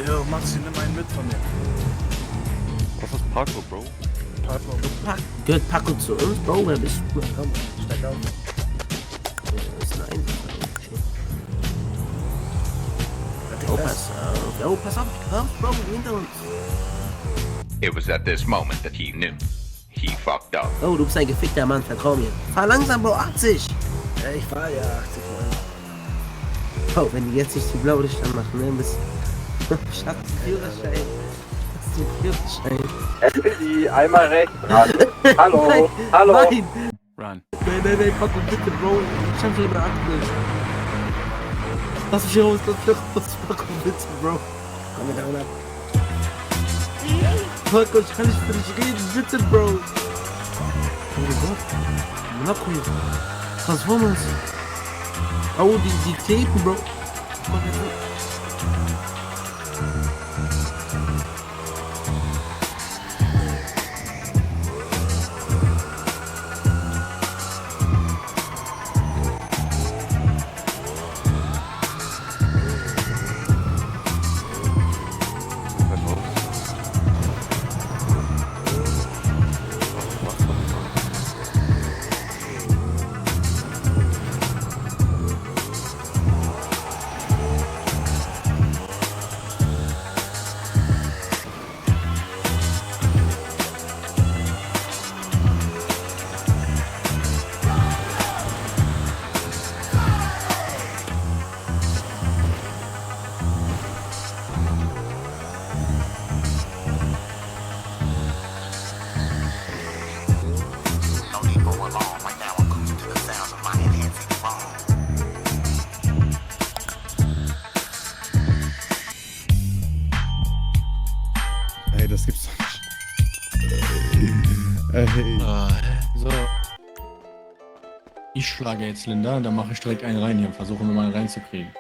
Jo, Maxi, nimm einen mit von mir. Was ist Paco, Bro? Paco. Gehört Paco zu uns, Bro? Wer bist du? Komm, steig auf. Das ist ein Oh, pass auf. Oh, pass auf. Bro, hinter uns. It was at this moment that he knew. He fucked up. Oh, du bist ein gefickter Mann, vertrau mir. Fahr langsam, Bro, 80. Ja, ich fahr ja 80 Mann. Oh, wenn die jetzt nicht die Blaulicht anmachen, ne? Bis Schatz, Führerschein. Hast du Führerschein? SPD, einmal rechts ran. Hallo, Nein, hallo. Nein, Run. nein, Paco, bitte, Bro. Ich hab schon eine Akte. Lass mich raus, Paco, bitte, Bro. Komm mit der ab. Paco, ich kann nicht für dich reden, bitte, Bro. Oh mein Gott. Paco. Transformers. Oh, die kleben, Bro. Ey, das gibt's doch nicht. Ey. So. Ich schlage jetzt Linda, dann mache ich direkt einen rein hier. Versuchen wir mal einen reinzukriegen.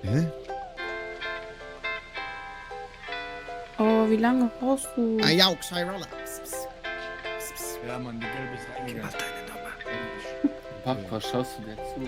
Hä? Oh, wie lange brauchst du? Ajau, zwei Roller. Ja, Mann, die gelbe ist eingegangen. Papa, was schaust du dir zu?